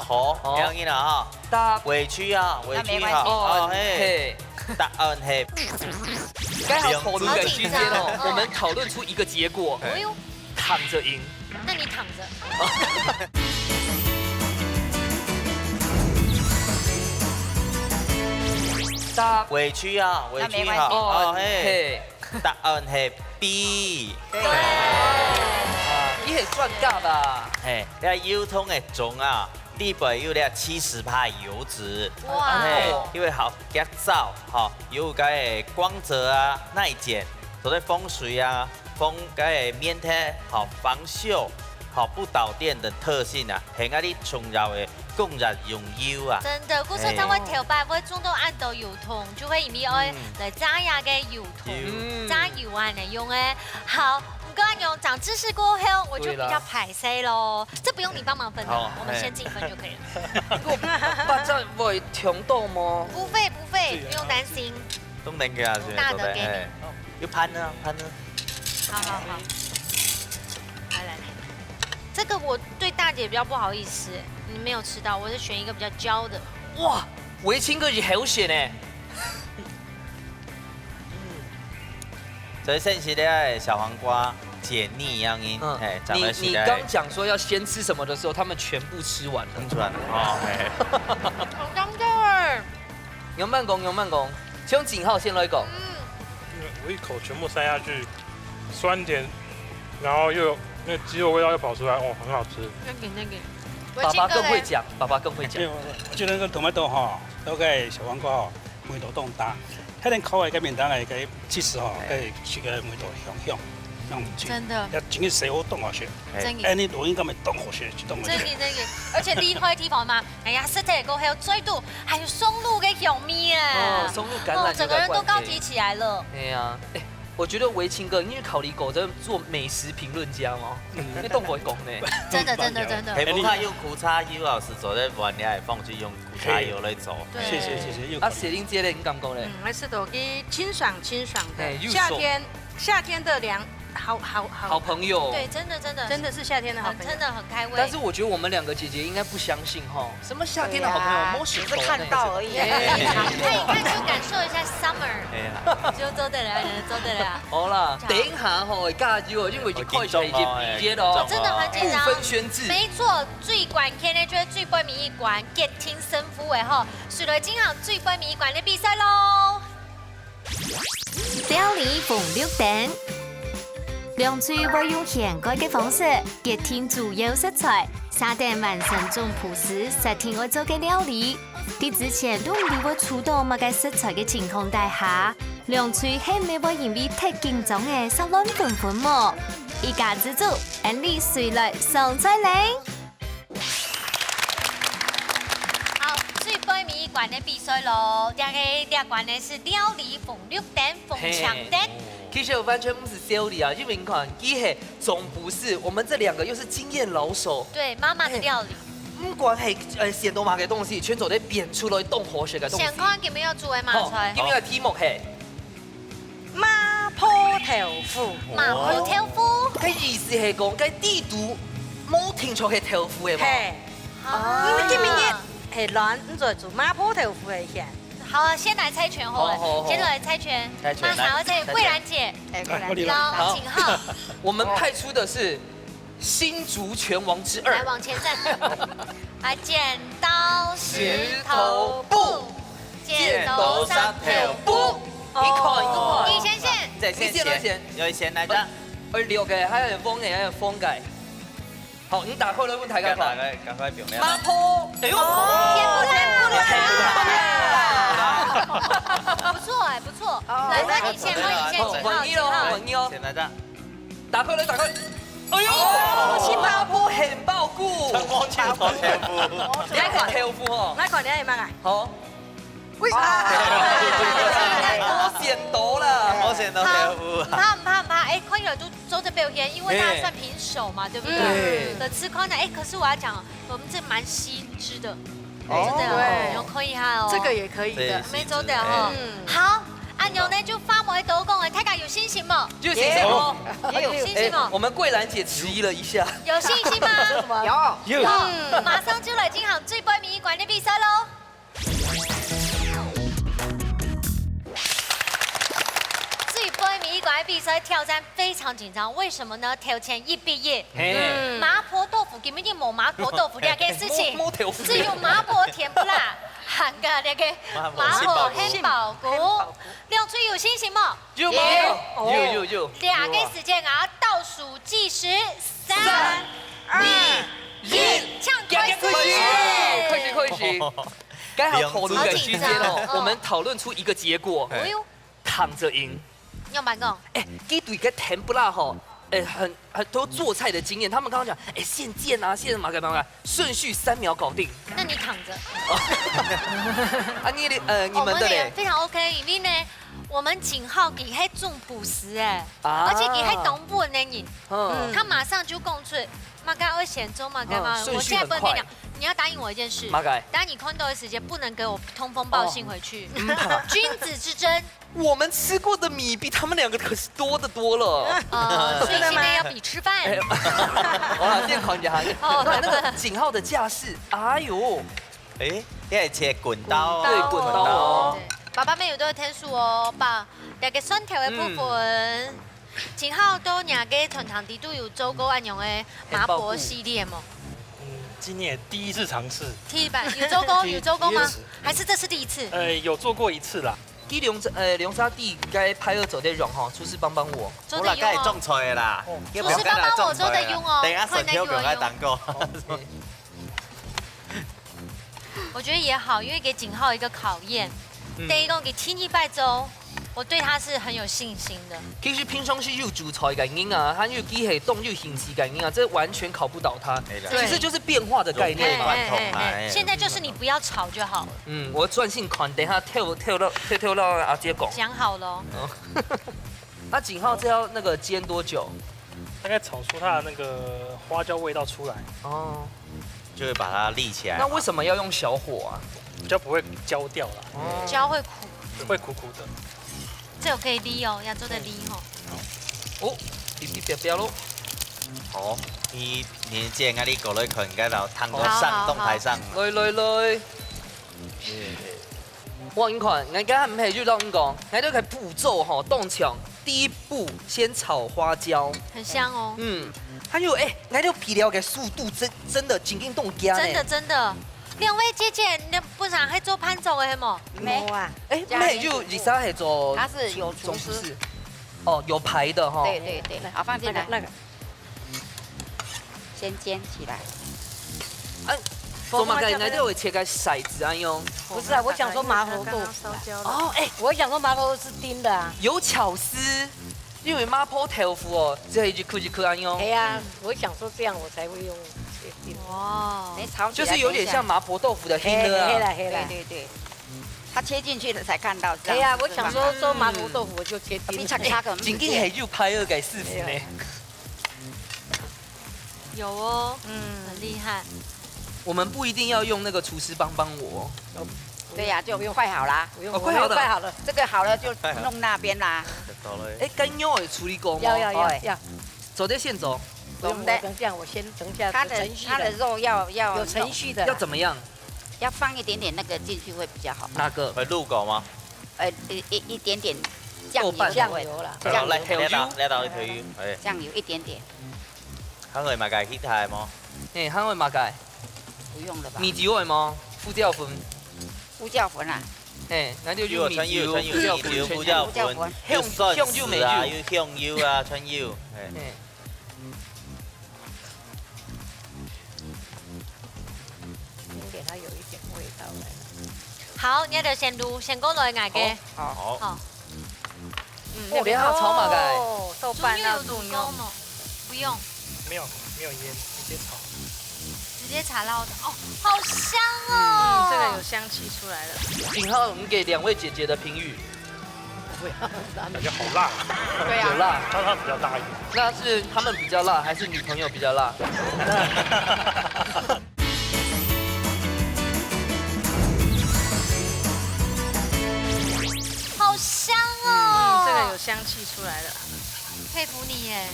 哦，好，不要緊了哈。委屈啊，委屈哈。哦，嘿，答案係。剛好討論个時間哦，我們討論出一個結果。哎呦，躺著贏。那你躺著。 答委屈啊，委屈哈。哦，嘿，答案係B。對。啊，你很算嘎吧？嘿，這油桐个種啊，裡背有這七十趴油脂。哇。嘿，因為好結燥，哈，有該光澤啊、耐鹼，做得防水啊，防該棉胎，好，防鏽，好，不導電等特性啊。 係𠊎等重要个工業用油啊。真的，故所正會頭擺會種到恁多油桐，就會因為愛來榨這个油桐，榨油恁樣用个。好，毋過恁樣長知識過後，我就比較歹勢咯。這不用你幫忙分的，我們先自己分就可以了。八隻會忒多嗎？不會不會，不用擔心。 都能給他，大的給你。有盤呢，盤呢。好好好，來來來，這個我對大姐比較不好意思，你沒有吃到，我是選一個比較焦的。哇，維清哥也好選呢。所以剩下的小黃瓜解膩一樣，嗯，嘿，長得起來。你你剛講說要先吃什麼的時候，他們全部吃完了。吃完了，哦，嘿。好香的。 仰般講，仰般講，請景浩先來講。嗯，我一口全部塞下去，酸甜，然後又有那个雞肉味道又跑出來，哦，很好吃。那个那个，爸爸更會講，爸爸更會講。沒有，我覺得那個tomato哈，那個小黃瓜哈，味道當大。它連口味跟面當个个cheese哈，可以取个味道香香，那種去。真的。要緊个水果當好食。真的。哎，你錄音根本當好食，當好食。真的真的，而且厲害的地方嘛， 哎呀，食忒過後，嘴肚還有松露个香味啊！哦，松露橄欖油个關係。哦，整個人都高級起來了。哎呀，哎，我覺得維清哥，你有考慮過在做美食評論家嗎？嗯。你當會講呢。真的，真的，真的。係，毋過用苦茶油啊，係做得換，你還放去用苦茶油來做。對。謝謝，謝謝，又考慮。啊，雪玲姐咧，你感覺咧？嗯，還係都去清爽清爽的。哎，又爽。夏天，夏天的涼，好好好。好朋友。對，真的真的。真的是夏天的好朋友。很，真的很開胃。但是我覺得我們兩個姐姐應該不相信哈，什麼夏天的好朋友，對啊，摸石頭那一種。只是看到而已。哎，看一看就感受一下summer，哎呀。就做得了，做得了。好啦，這樣。等一下吼，加油哦，因為已經開始已經畢業了哦，真的很緊張。不分軒輊。沒錯，最關鍵的就是最尾一關，決定勝負的吼，誰來進行最尾一關的比賽咯。 料理紅綠燈，兩隊會用掀蓋个方式決定主要食材，續等完成總步數，設定愛做个料理。之前都毋知會煮到麼个食材个情況底下，兩隊係毋係會因為忒緊張个煞亂紛紛無？一家之煮，恁樣隨來上菜咧！好，最背尾一關个比賽咯，這个這關呢係料理紅綠燈、紅青燈。其實我完全毋使料理啊，因為你看，佢係總不是，我們這兩個又是經驗老手。對，媽媽的料理。毋管係呃選到麼个東西，全做得變出來當好食个東西。先看今日要煮个麼菜。好，今日个題目係麻婆豆腐。麻婆豆腐。該意思係講，該底肚無定著係豆腐个嘛。係，啊因為今日係卵，毋做煮麻婆豆腐个先。好啊，先來猜拳好了，好好好先來猜拳，猜拳馬上要猜來猜拳桂蘭姐，哎，过来。邀请好，我們派出的是新竹拳王之二，來往前站，來剪刀石石头布头布，剪刀石头布，你看，你看，你先選，你先選，有一些来的，二六个，還有風个，還有風个。好，你打開來問大家看。赶快，赶快表妹。麻婆，哎呦，甜不辣，甜不辣。不错哎，不错，來換你先，換你先，好，请好，換你咯，请好。換你哦。先来的，打開來，打開。哎呦，新麻婆杏鮑菇，我去我全部。你愛看豆腐哦。來看你愛麼个？好，喂，我選到啦。我选到豆腐毋。怕毋怕毋怕，哎，看起來都做得表現，因為大家算平手嘛，對不對？對的吃看的，哎，可是我要講，我們這蠻吸汁的，哦真的對有可以哈哦，這個也可以的對。沒做的哈。嗯好，恁樣呢就發揮到講的，大家有信心無？有信心哦。有信心哦，我們桂蘭姐遲疑了一下。有信心嗎？有。有，馬上就來進行最背尾一關的比賽嘍。最背尾一關的比賽挑戰非常緊張，為什麼呢？頭前一比一，嘿，麻婆豆腐根本就無麻婆豆腐這个事情，無無豆腐只有麻婆甜不辣，還有那個麻婆杏鮑菇。兩隊有信心無？有有有有有有。這个時間啊，倒數計時，三、三、二、一，請開始。開始開始。剛好討論个時間哦，我們討論出一個結果，哎呦，躺著贏。你有辦講？哎，這對个甜不辣吼，哎，很很多做菜的經驗，他們剛剛講，哎，現煎啊，現什麼幹嘛幹嘛，順序三秒搞定。那你躺著。啊，你的呃，你我們的嘞？也非常 OK，因為呢，我們景浩佢係種補食哎，啊而且佢係東部个人，嗯，他馬上就講出，麼个愛先做麼个嘛。嗯順序我現在不能跟你講很，你要答應我一件事，麼个當你看到的時間，不能給我通風報信回去。嗯怕君子之爭，我們吃過的米比他們兩個可是多得多了。呃，所以現在要比吃飯。哇，這款人還哦那那個景浩的架勢，哎呦，哎，這係切滾刀哦。對，滾刀哦。對，爸爸們有都有天數哦，把那個蒜頭的部分，景浩都你个團堂底肚有做過恁樣个麻婆系列無？嗯，今年也第一次嘗試。第一擺有做過，有做過嗎？還是這是第一次？呃，有做過一次啦。佢兩隻呃兩隻弟該派二做得用吼，廚師幫幫我。做得用哦。我來種菜的啦，廚師幫幫我做得用哦，等一下選票不用再等過。我覺得也好，因為給景浩一個考驗。嗯第一個給天一拜週，我對他是很有信心的。其實平常時有煮菜个人啊，還有佢係當有興趣个人啊，這完全考不倒他。沒啦其實就是變化的概念嘛。融會貫通嘛哎哎哎哎現在就是你不要吵就好了，嗯，我專心看，等一下跳跳到跳跳到阿姐講。講好了哦。那景浩這要那個煎多久？大概炒出它的那個花椒味道出來，哦，就會把它立起來。那為什麼要用小火啊？比較不會焦掉啦，哦，焦會苦，會苦苦的。這有可以瀝哦，要做得瀝哦。哦，嗶嗶嗶嗶咯。哦，你你這樣你過來看，該老湯哥好好上動台上。來來來。我跟你看，人家毋係就讓你講，人家个步驟吼，當強。第一步先炒花椒，很香哦。嗯，還有哎，人家皮料个速度真真的緊緊動加呢。真的真的。兩位姐姐，你本身還做伴奏个係無？沒有啊，哎，毋係就Lisa係做他是有廚師總廚師，哦，有牌的哈。對對對，好放進來，那個先煎起來。哎，做麼个應該都會切个骰子恁樣？不是啊，我想說麻婆豆腐啊。哦，哎，我想說麻婆豆腐是丁的啊。有巧思，因為麻婆豆腐哦，這一顆一顆恁樣。哎呀，我想說這樣我才會用切丁。哇，没炒起来，就是有点像麻婆豆腐的丁的啊。嘿啦，嘿啦。对对对，它切进去了才看到。哎呀，我想说做麻婆豆腐我就切丁。你炒炒个，正經係有牌个師傅呢。有哦，嗯，很厉害。我们不一定要用那个厨师帮帮我。对呀，就快好啦。不用，哦，快好了。我快好了。这个好了就弄那边啦。哎，干肉有处理过吗？要要要要。走在线走。不用，我等一下，我先等一下。它的程序的，它的肉要要有程序的啦。要怎么样？要放一点点那个进去会比较好。哪个？会入口吗？呃，一一一点点酱油。豆瓣酱油啦。酱油。来，来倒来倒一头油，哎。酱油一点点。还会买个其他个吗？哎，还会买个？不用了吧？米酒会吗？胡椒粉。胡椒粉啊。哎，那就用米酒、胡椒粉、胡椒粉，香香就美酒。有蒜丝啊，有香油啊，全有。哎。 先给它有一点味道来。好，你就先滷，先过来，𠊎个。好。好。好。嗯，哦，你还要炒嘛，该？哦，豆瓣要入油。猪油有煮过吗？不用。没有，没有腌，直接炒。直接炒肉的，哦，好香哦。嗯，这个有香气出来了。景浩，我们给两位姐姐的评语。 不会啊，感觉好辣。对啊。有辣。它它比较辣一点。那是他们比较辣，还是女朋友比较辣？好香哦！嗯，这个有香气出来了。佩服你耶！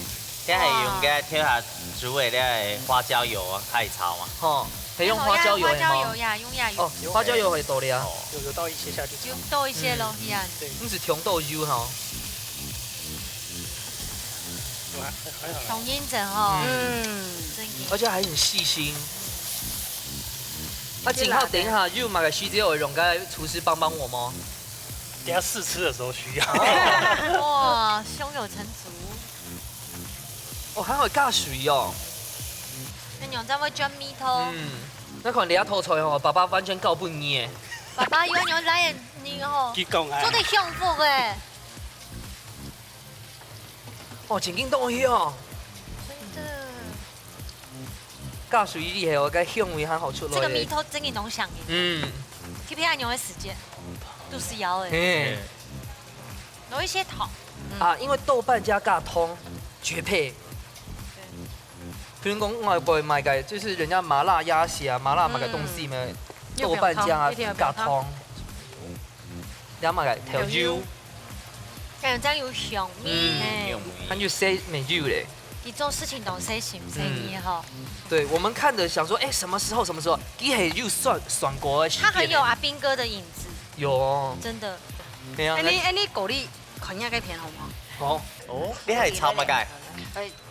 这还用个跳下煮个那个花椒油啊，开炒嘛。吼，还用花椒油的吗？哎，好呀，花椒油呀，用呀，有。哦，花椒油会多的啊。哦。有有倒一些下去。有倒一些落去啊。嗯。对。毋是全倒油吼。 当认真哦。嗯。真的。而且还很细心。啊，景浩，等一下，有么个需要有人个厨师帮帮我吗？等一下试吃的时候需要。哇，胸有成竹。哦，还会加水哦。那你有在会捐蜜头？嗯，那款你要偷菜哦，爸爸完全告不你耶。爸爸有你来你哦，佢讲哎。做得幸福哎。 哦，正经东西哦。真的。加水厉害哦，该香味还好出来耶。这个米头真的农想耶。嗯。去配按牛的时间，都是摇哎。嘿。有一些糖。嗯。啊，因为豆瓣加加汤，绝配。对。比如讲外国买个，就是人家麻辣鸭血啊，麻辣买个东西嘛，嗯。豆瓣加一定要配汤。加汤。 了嘛个，调油。哎，这样有香味。嗯，嘿。有味。还有些没有嘞。你做事情都细心细意哈。嗯。对，我们看的想说，哎，什么时候，什么时候，佢係有算，算过的时间呢。他很有阿兵哥的影子。有哦。真的。对啊，哎，你，哎，你鼓励看一下该片好不好？好。哦，你还炒么个？哎，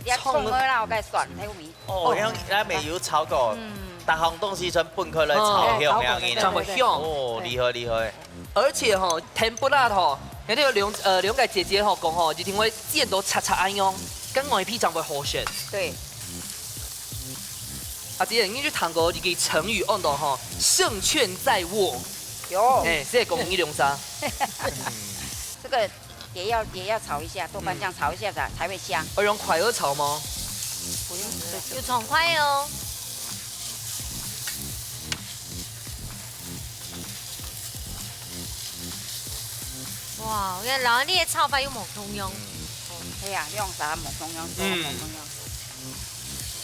你要冲了啦，我该算，还有米。 哦，像那边有炒过，嗯。大红东西全分开来炒，哦，香香个。炒过，对，对，对。哦，厉害，厉害。而且吼，天不辣吼，人家有两，呃，两个姐姐吼讲吼，一定会煎到赤赤恁样，跟外皮正会好食。对。啊，姐，你去谈过一个成语，安到吼，胜券在握。有。哎，这个讲你两声。这个 也要，也要炒一下，豆瓣酱炒一下才，嗯。才会香。要用筷儿炒吗？不用，就，就。有爽快哦。哇，我跟老安你的炒法又无共样。嗯。对呀，用啥无共样，做无共样。嗯。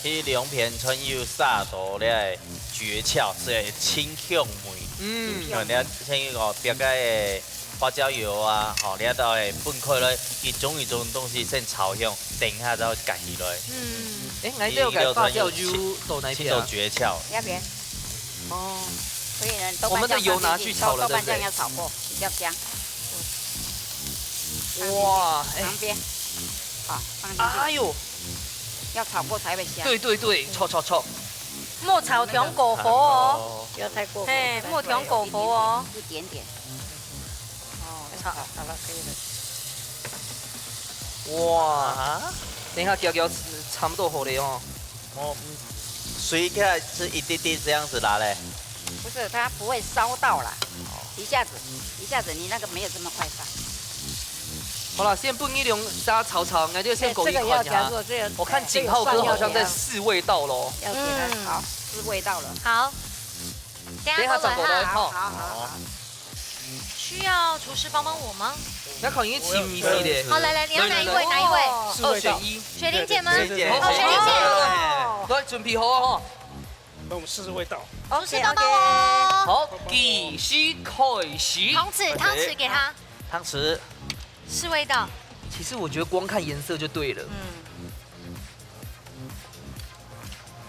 佢两片全有撒到咧，诀窍，所以清香味。嗯。你看，你看，像一个别个花椒油啊，吼，你看到个分开来，一种一种东西先炒香，等一下再夹起来。嗯。哎，俺这个花椒油到哪片啊？清，清楚诀窍。那边。哦。所以呢，我们的油拿去炒了，豆瓣酱放进去，对不对？豆瓣酱要炒过，比较香。哇，哎。旁边。好，放进去。哎呦。 要炒过才会香。对对对，炒炒炒。莫炒忒过火哦。不要太过火。嘿，莫忒过火哦。一点点。哦，炒，好了，可以了。哇，等一下，调调差不多好了哦。哦，嗯，水起來是一滴滴這樣子啦嘞。不是，它不會燒到啦，一下子，一下子你那個沒有這麼快燒。好了，先分你兩家炒炒，那就先給你看一下。哎，這個要加入，這個，我看景浩哥好像在試味道咯。要給它，嗯，好，試味道了。好，等一下過來哈。等一下轉過來哈。好，好，好，好。需要廚師幫幫我嗎？那可能是味道的。好，來，來，你要哪一位？來，來，來。哪一位？哦。二選一。雪玲姐嗎？對，對，對。哦，雪玲姐。來，準備好哦。 幫我們試試味道。廚師幫幫我哦。好，計時開始。湯匙，湯匙給他。湯匙。試味道。其實我覺得光看顏色就對了。嗯。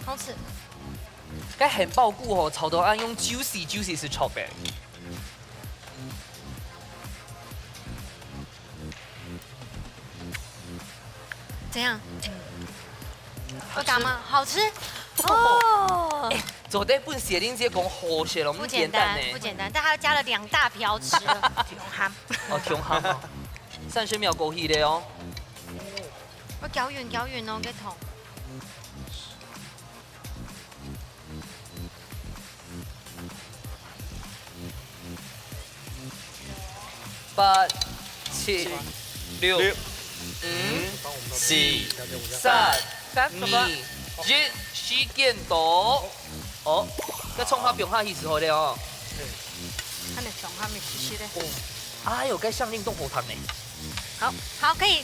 湯匙。該杏鮑菇吼，炒到恁樣juicy juicy係著个。 怎樣？會感嗎？好吃。哦。哎，做得分雪玲姐講好食咯，不簡單，不簡單，不簡單，但她加了兩大瓢匙了。哦，窮行哦。三十秒過去了哦。我攪勻，攪勻哦，該桶。 八、七、六、五、四、三、二、一，時間到。哦，該蔥花放下去就好了哦。還沒蔥花，還沒試試咧。哦，哎喲，該香味當好聽呢。好，好，可以。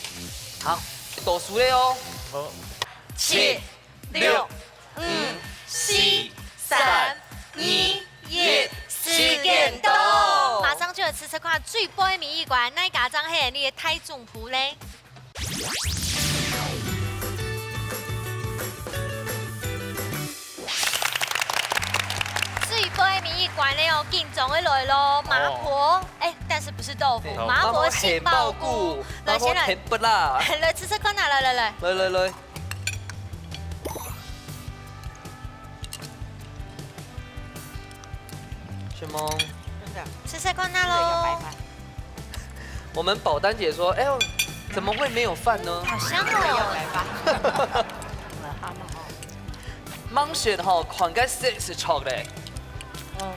好，倒數咧哦。好。七、六、五、四、三、二、一，時間到。馬上就來試試看最尾尾一關，哪一家正係你个大總鋪咧？最尾尾一關咧哦，緊張个來咯，麻婆，哦。哎，但是不是豆腐，對。麻婆杏鮑菇。麻婆杏鮑菇，來，先來。麻婆甜不辣。來試試看啊，來，來，來。來，來，來。 什麼？真的。試試看啊咯。真的要白飯。我們寶丹姐說：“哎喲，怎麼會沒有飯呢？”好香哦。沒有白飯。芒選吼，看該色係著咧。哦。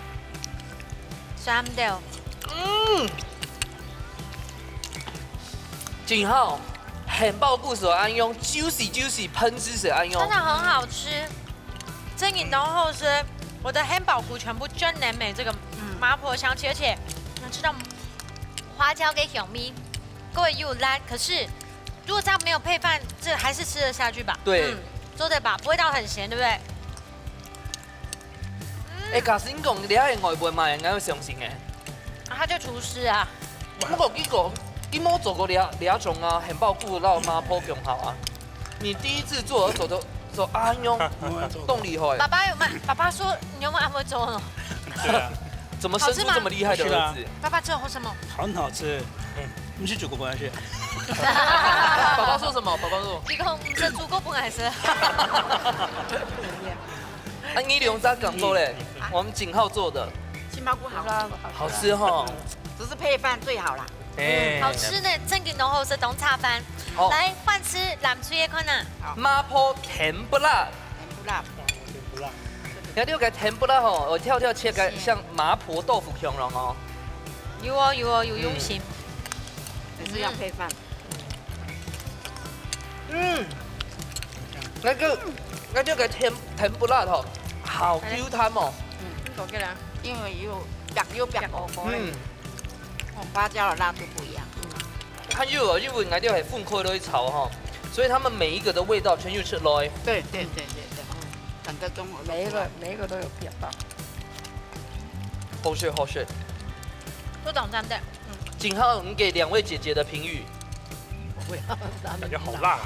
酸的哦。嗯。真好，杏鮑菇係恁樣，juicy juicy，噴汁係恁樣。真的很好吃。 正經濃厚係，我的杏鮑菇全部全然沒這個，嗯，麻婆香氣，而且能吃到花椒跟香味，各位又辣。可是如果這樣沒有配飯，這還是吃得下去吧？對。嗯，做得吧？不會到很鹹，對不對？嗯。哎，假使你講你个外婆嘛，應該會相信誒。啊，他就廚師啊。不過你講，你無做過這，這種啊，杏鮑菇摎麻婆共下啊。 你第一次做，做到，做啊，恁樣，我也做過。當厲害。爸爸有沒有，爸爸說你有沒有恁會做呢？對啊。怎麼生出這麼厲害的兒子？好吃嗎？爸爸做好什麼？很好吃。嗯，你去煮過不好吃？爸爸說什麼？爸爸說。你講，你是煮過不好吃？啊，你兩隻講過咧，我們景浩做的。杏鮑菇好吃。好吃吼。只是配飯最好啦。 哎。好吃呢，正經濃厚係當恰飯。好。來，換食藍隊个看啊。麻婆甜不辣。甜不辣。甜不辣。你看這個甜不辣吼，𠊎挑挑切个像麻婆豆腐共樣哦。有哦，有哦，有用心。嗯。也是要配飯。嗯。該個，該這個甜，甜不辣吼，好Q彈哦。嗯，講起來，因為有白油白火火的。嗯。 哦，花椒的辣度不一樣。嗯。還有哦，因為𠊎兜係分開來炒吼，所以他們每一個的味道全部出來。對，對，對，對，對，嗯，整個綜合都出來。每一個，每一個都有味道。好食，好食。都當讚的，嗯。景浩，你給兩位姐姐的評語？感覺好辣。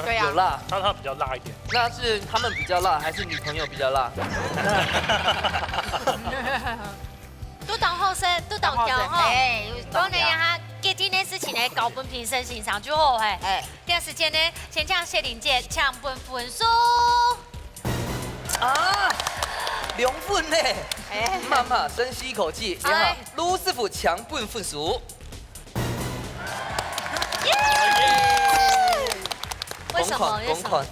對啊。有辣。他，他比較辣一點。那是他們比較辣，還是女朋友比較辣？ 都當好食，都當香吼。哎，有當香。講你啊，決定个事情呢，交分評審欣賞就好嘿。哎。這時間呢，先請雪玲姐請分分數。啊，兩分呢。哎。慢慢深吸一口氣，哎。然後盧師傅請分分數。耶！為什麼？公款，為什麼？公款。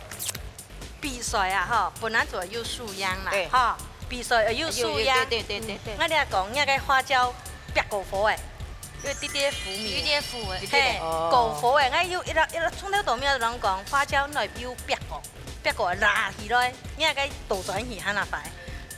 比賽啊，吼，本來就愛有輸贏啦，對。吼，比賽愛有輸贏。有，有，對，對，對，對，對。嗯，𠊎這講，𠊎个花椒煏過火誒，有一點點浮面。有一點浮誒。嘿，哦。過火誒，𠊎有一粒一粒，從頭到尾人講，花椒內有煏過，煏過拉起來，你該倒轉去還那塊，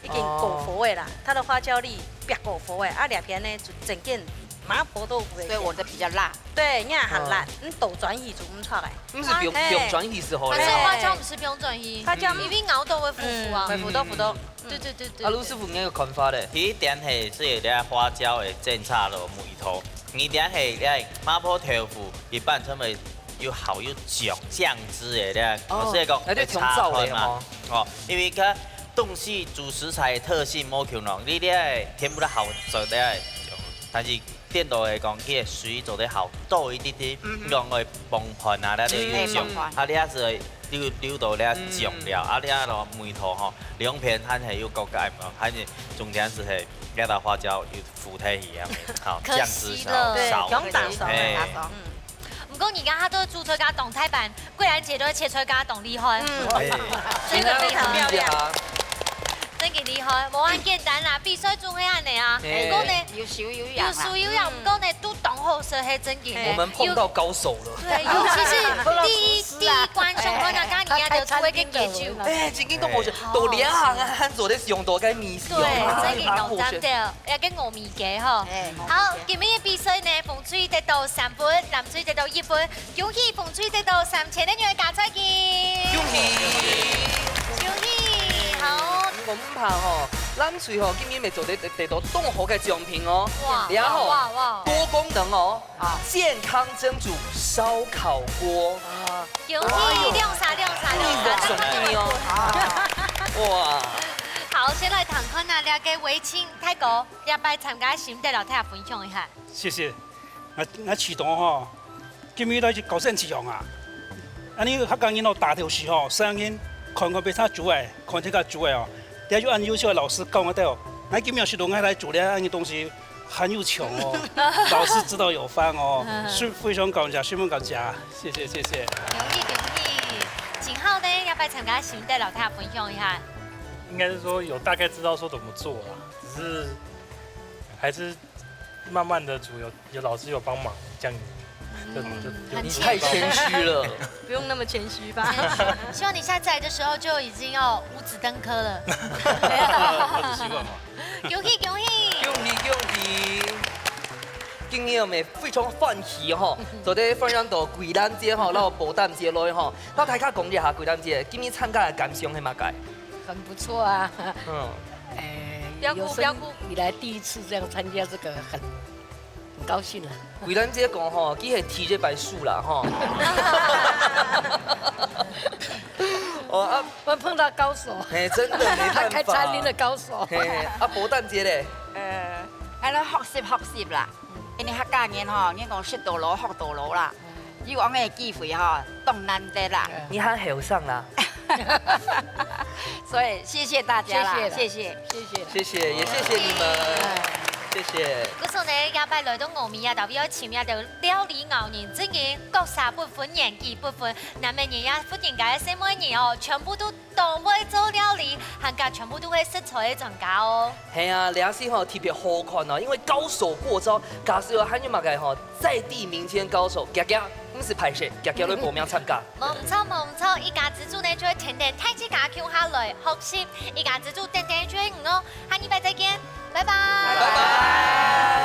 已經過火誒啦，哦。它的花椒粒煏過火誒，啊，兩片呢，就整件麻婆豆腐誒。所以我的比較辣。對，你還辣，哦。你倒轉去就毋錯誒。 毋係放，嘿。放轉去就好了。但是花椒毋係放轉去，花椒因為咬到會浮浮啊。嗯，會浮到浮到。嗯。對，對，對，對，啊，對。盧師傅，你个看法咧？第一點係，這个花椒个煎炒个味道。二點係，這麻婆豆腐，一般稱為有好有醬，醬汁个咧，哦，或是講，那就從灶來嘛。會炒飯嘛。哦，因為佢東西主食材个特性無共樣，你這个全部都好做个，但是 顛倒來講，佢个水做得好倒一滴滴，嗯哼。用來傍飯啊，那個有醬，嗯，傍飯。啊，你還係留，留到那醬料，嗯。啊，你那個味道吼，兩片還係有各个愛，還係重點係係，那道花椒有浮忒去啊，好，可惜了。醬汁少，對，少。用打爽，嘿。打爽。嗯。毋過人家佢都煮出个當大盤， 桂蘭姐都切菜家當厲害。嗯。哎，真的非常漂亮。真个厲害，無恁簡單啦，比賽總係恁樣啊。哎。毋過呢，有輸有贏啦。有輸有贏，嗯。毋過呢，都當好食，係真个。我們碰到高手了。對，尤其是第一，第一關上台那個，你也得出一個結局。哎，真个當好食，哎。都兩行啊，還做得上到該米線。對，真个當讚的。 也个糯米雞吼。哎，好，糯米雞。今日个比賽呢，紅隊得到三分，藍隊得到一分，恭喜紅隊得到三千个銀个加菜金。恭喜！恭喜！好。毋過毋怕吼，藍隊吼，今日乜做得得，得到當好个獎品哦。哇，然後哇，哇，哇。多功能哦，啊。健康蒸煮燒烤鍋。啊。恭喜，哎喲。兩儕，兩儕，兩儕。哎喲，兄弟哦。哇。好，先來聽看啊，這个維清大哥 這擺參加心得摎大家分享一下。謝謝。𠊎，𠊎試著吼，今日來搞生趣樣啊。恁樣客家人哦，大頭時吼，細人看看別儕煮个，看自家煮个哦。這有恁優秀个老師教𠊎兜哦。𠊎今日食著𠊎來煮這恁樣東西，很有趣哦。老師指導有方哦，是非常感謝，十分感謝，謝謝，謝謝。恭喜恭喜！真好呢，這擺參加心得摎大家分享一下。應該是說有大概知道說怎麼做啦，只是 還是慢慢地煮，有，有老師有幫忙，這樣子，就，嗯，就，就很謙虛。你太謙虛了。不用那麼謙虛吧。謙虛。希望你下次來的時候就已經要五子登科了。我只希望嘛。恭喜恭喜！恭喜恭喜！今日我們非常歡喜吼，做得歡迎到桂蘭姐吼，摎寶丹姐來吼。摎大家講一下，桂蘭姐，今日參加个感想係麼个？很不錯啊。嗯。 哎，不要哭，有生不要哭。以來第一次這樣參加這個，很，很高興啊。桂蘭姐講吼，佢係第一擺輸啦吼。哦，啊。我碰到高手。嘿，真的沒辦法。開餐廳的高手。嘿，啊，寶丹姐咧？呃，恁樣學習學習啦，因為客家人吼，人講食到老，學到老啦。 有恁樣个機會吼，當難得啦。你還後生啦。所以謝謝大家啦，謝謝啦。謝謝。謝謝啦。謝謝，也謝謝你們。哎。謝謝。故所呢，這擺來到峨眉啊，特別愛請這兜料理高人，真个各儕不分，年紀不分，男个人呀，婦人家个細妹人哦，全部都 當會做料理，還加全部都係食材个專家哦。係啊，這下吼特別好看哦，因為高手過招，假使有還有麼个吼在地民間高手，遽遽，毋使敗勢，遽遽來報名參加。無毋著，無毋著，一家之煮呢就會天天帶自家共下來學習，一家之煮天天就係你哦，下禮拜再見，拜拜。拜拜。